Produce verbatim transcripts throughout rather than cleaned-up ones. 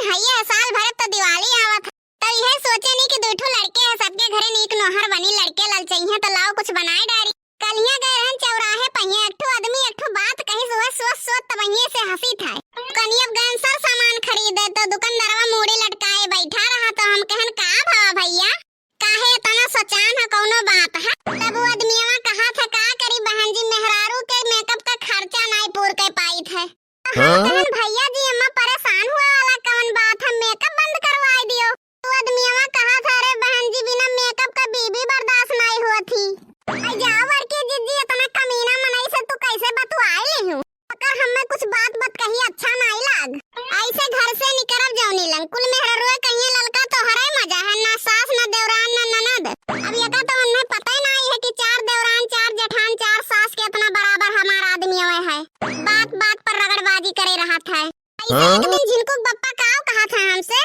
भैया, साल भर त दिवाली आवत है, त इहे सोचे नी कि दुइ ठो लड़के हैं, सबके घरे नीक नोहर बनी, लड़के ललचइहें, त लाओ कुछ बनाए डारी। कलिया गए रहन चौराहे पहिए, एक ठो आदमी एक ठो बात कही, सुबह सोच सोच तबहिए से हंसी था। कनी अब गए सर सामान खरीदे, तो दुकानदारवा मूड़ी लटकाए बैठा रहा, तो हम कहन, "का भवा भैया, काहे इतना सचान है, कौनो बात है?" तब वो आदमियवा कहा था, "का करी बहन जी, मेहरारू के मेकअप का खर्चा नाई पूर के पाई थे।" हाँ? कहन, "भैया जी, अम्मा परेशान हुए वाला कौन बात है, मेकअप बंद करवाई दियो।" तो आदमियवा कहा था, "अरे बहन जी, बिना मेकअप का बीबी बर्दाश्त नाई हुआ थी।" आई जाओ बड़की जिज्जी, इतना कमीना मनई से तू कैसे बतुआई लेहू? अगर हमें कुछ बात बत कही अच्छा नाई लाग। ऐसे घर से निकरब जौनी लंग, कुल मेहररुए कहिए ललका तोहरे मजा है, ना सास, ना देवरान, ना ननद। अब यका तो उन्हें पता ही नाई है कि चार देवरान, चार जेठान, चार सास के इतना बराबर हमार आदमियवे है। बात बात पर रगड़बाजी करे रहत है। ऐसे हाँ? एक दिन झिनकू के बप्पा काव कहा था हमसे,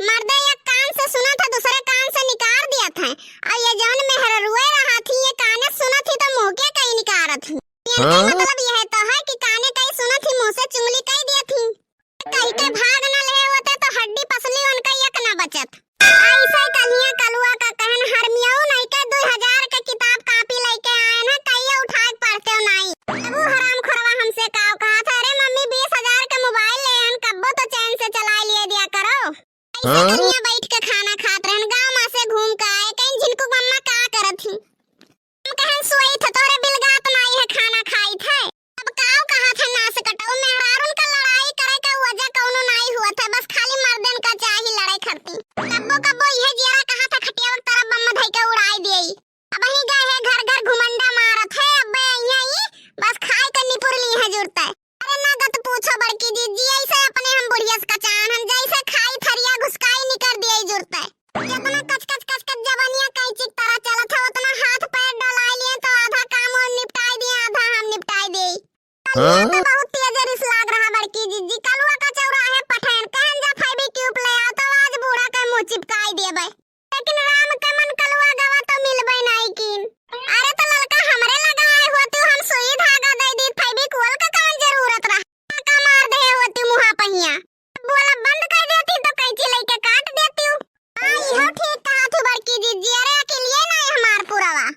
"मर्दे, एक कान से सुना था, दूसरे कान से निकार दिया था। और ये जौन मेहररुए रहा थी, ये काने सुना थी तो मुंह के कहीं निकारत थी।" इनका हाँ? मतलब यह तो है कि काने कहीं सुना थी, मुंह से चुंगली कही दिया थी। कहीं के भाग न ले होते तो हड्डी पसली उनका एक ना बचत। ऐसे कलिया कलुआ का कहन हरमियाऊ नहीं के दो हजार के किताब कापी लेके आए ना, कहिए उठा के पढ़ते हो नाई। तब वो हराम खोरवा हमसे काव कहा था, "अरे मम्मी, बीस हजार के मोबाइल ले हन, कब्बो तो चैन से चला लिए दिया करो।" ऐसे हाँ? कलिया बैठ के खाना खात रहन, गाँव में से घूम के आए, कहीं झिनकू मम्मा का करत ही। हम कहन, "सोई थे, तोरे बिलगात नाई है, खाना खाई थे।" अब काव कहा था ना से कटऊ, मेहरारून का लड़ाई करे का वजह कौनो नाई हुआ था, बस खाली मर्दन का चाही लड़ाई करती। कब्बो कब्बो यह जियरा कहा था, "खटिया तरफ बम धई के उड़ाई दिए।" अब ही गए है घर घर घुमंडा मारत है, अब यही बस खाए के निपुर ली है जुरता है। अरे ना गत पूछो बड़की जिज्जी, ऐसे अपने हम बुढ़िया से कचान, हम जैसे खाई थरिया घुसकाई निकर दिए जुरता है। जितना कच कच कच कच जबनिया कैंची की तरह चलत है, उतना हाथ पैर डोलाई लिए तो आधा काम वो निपटाई दिए, आधा हम निपटाई दिए। कलुआ हाँ? तो बहुत तेज रिस लाग रहा बड़की जिज्जी, कलुआ का चौराहे पठैन कहन जा फेविक्विक ले आओ, तो आज बूढ़ा के मुंह चिपकाई देबे। लेकिन राम के मन कलुआ गवा तो मिलबे नाई कीन। अरे तो ललका हमरे लगा आए होती, हम सुई धागा दे दी, फेविक्विक का कौन जरूरत रहा? का मार दे होती मुहा पहिया। बोला बंद कर देती तो कैंची लेके काट देती हूँ। हाँ, इहो ठीक कहा थी बड़की जिज्जी, अरे अकेलिए नाई हमार पुरवा।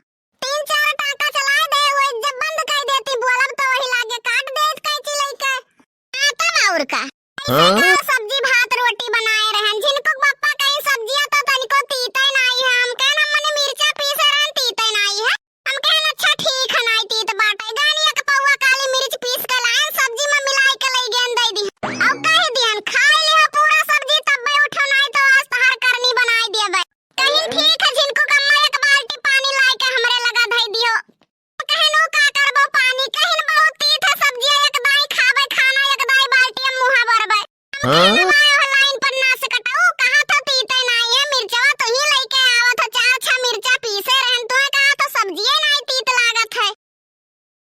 तीन चार टाका चलाए दे, वो जब बंद कर देती, बोलब तो वही लागे काट दे कैंची लेके। हाँ, तब और का? ऐसे हाँ? का सब्जी भात रोटी बनाए रहन, झिनकू के बप्पा कहीं सब्जिया तो तनिको तीते नाई है। हम कहन, "अम्मा ने मिर्चा पीसे रहन, तीते नाई है।" हम कहन, "अच्छा ठीक है, नाई तीत बाटे।" गानी एक पौवा काली मिर्च पीस के लायन, सब्जी में मिलाई के ले गेन दे दी। और कह दियन, "खाए ले हो पूरा सब्जी, तब बे उठो, नाई तो आज तहार करनी बनाई दिए बे।" कहिन, "ठीक है झिनकू के अम्मा, एक बाल्टी पानी लाए के हमरे लगा धई दियो।" कहिन, "ऊ का करबो पानी?" कहिन, "बहुत तीत है सब्जिया, एक दाई खाबे खाना, एक दाई बाल्टी में मुहा भरबे।" हम कहिन, हाँ?